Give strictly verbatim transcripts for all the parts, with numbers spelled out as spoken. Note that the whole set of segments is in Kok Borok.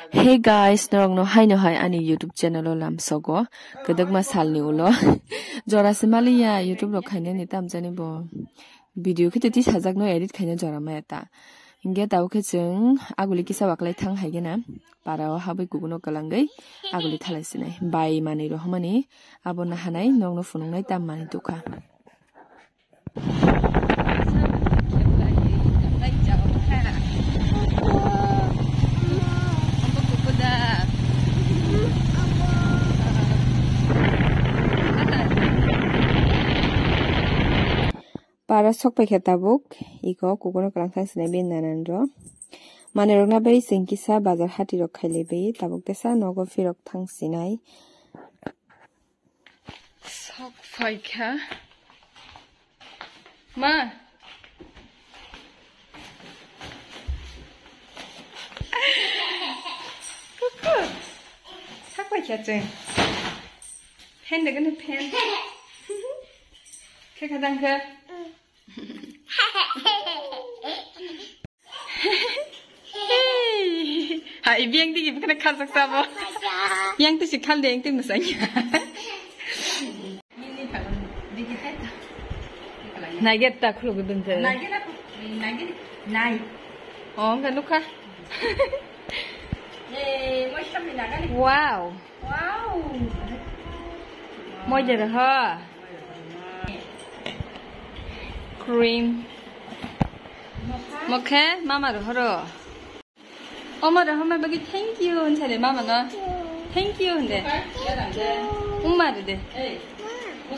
Hey guys, norokno haino hai ani YouTube channel o lamsogo. Kwdwkma salni ulo. Jora se maliya YouTube rok khainani tamjani bo. Video khe twi sajak no edit khaina jora maya ta. Hinkhe tabuk khe chwng aguli kisa baklai thang hai gana. Para o habwi kukuno kwlangwi aguli thalai sinai. Bai manwi rohormani abo nahanai norokno phunuknai tam manwi tukha. Para sok paikha tabuk, iko kukuno kwlang thang sinai bini nananrok. Manwirokna bai chwng kisa bazar hatirok khailaibai, tabuk tesa nogo phirok thang sinai. Sok phaikha. Ma. Kuku. Sok phaikha chwng. Phen degani phen. Khe khadang khe. Hai, ibi yang tigi bukan khajak sabo. Yang tu si khal de, yang tu masanya. Nugget ta khulu gudun te. Nugget apa? Nugget. Nai. Oh, enggak luka. Wow. Wow. Moja roho. Cream. Mokhe mama rohoro. Oma rohorma bagi thank you hwn sale mama no. Thank you hwn de. Uma de de.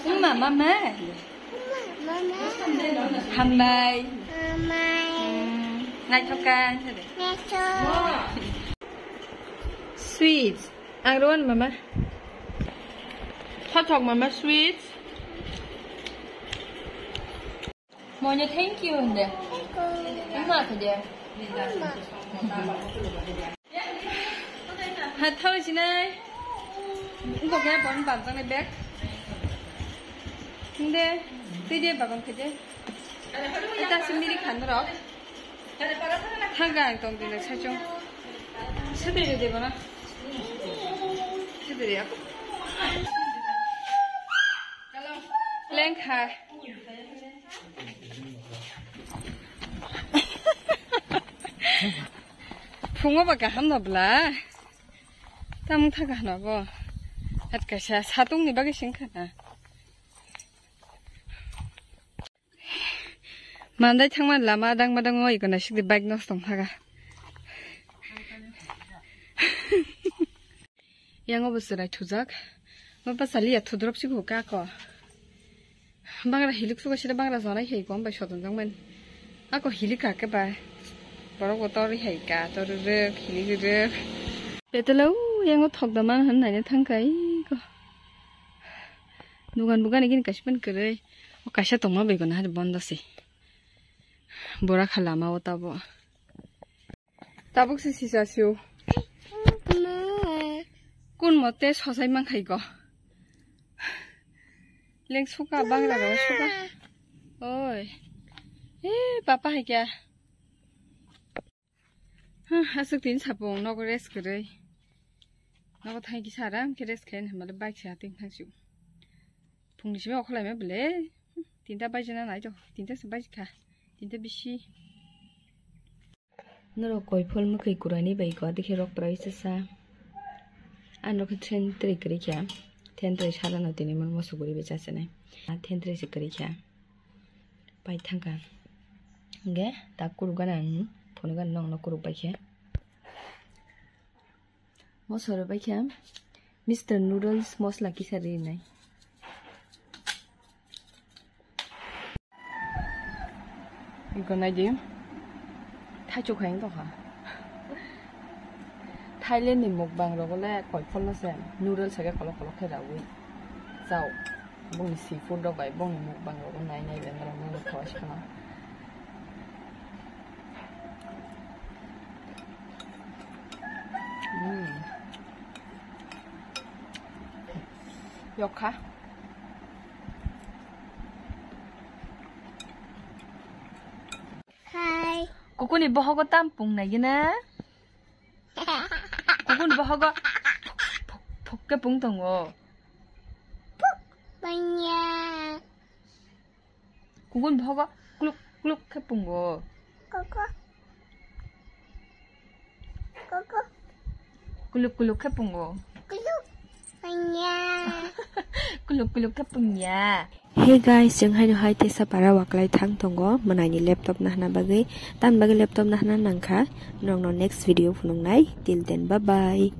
Uma mama. Hambai. Hmm, naithoka hwn sale. Sweets. Ang rowan mama. Thothok mama sweets. Moine thank you hwn de. Wngma khe de. Ha thau sinai. Wngkok khe bon bamjaknai bag. Hwn de. Twi de bagon khe de. Eta se miri khan rok. Thangka ang tong dino sachung. Sedere de bono. Sedere ako. Lengkha. Phungo ba kaham no bla. Tamung tha kaham no bo. At kaisa satung ni bagwi singkha na. Mandai thangma lama dangma dango iko naisik di bike nosto wngkha. Yang obo chwrai thujak. Ma pasali ya thudrop si kho ka ko. Bangra hilik suka sida bangra jonai hai ko bai soton jang man. Ako hilik ka ke ba. Borok bo tori hai ka tori rek hilik rek. Petelo yang o thok da man han nai thang kai ko. Dugan bugan igin kaisa pen kwrwi. O kaisa tongma bai gana hari bondo se. Bora kha lama o tabo. Tabuk se sisa siu. Kun mote sosai man khai go. Leng suka bangra ro suka. Oi. Eh, papa hai kya? Huh, aswk tin sapung nogo rest kwrwi. Nogo thangki sara, hwnkhe rest khe, hwnbahle bike se hating thangsu. Phungni simi okholaima bwle. Tinta baijana nai to, tinta se baijikha. Tinta bisi. Norok koiphol mwkhwi kurani bai kho, adikhe rok prawi se sa. Ano khe train twi kwrwi kha. Train twi sara no tini mon moso guri bai cha se nai. Train twi se kwrwi kha. Pai thangkha. Hwnkhe ta kuruk gana ang phunuk gana nokno kuruk bai khe. Mosoro bai khe Mister Noodles mosla kisa rinai. Iko nai di. Thaichuk hai wng tongkha. Thailand ni mukbang rogo le koiphol no se noodles hai khe kolok kolok khe raui chao. Bongni seafood rok bai bongni mukbang rogo nai nai le norok no khawa se kheno. Mm. Yokha. Hai. Kukuni bohogo tam pung nai gina. Kugun bohogo phok phok khe pung tongo. Manya. Kugun bohogo kluk kluk khe pungo. Koko. Koko. Kuluk kuluk khe pungo. Kuluk. Manya. Kuluk kuluk khe pungya. Hey guys, chwng haino hai tesa para waklai thang tongo, mwnaini laptop nahna bagwi, tan bagwi laptop nahna nangkha, norokno next video phunuknai, till then bye bye.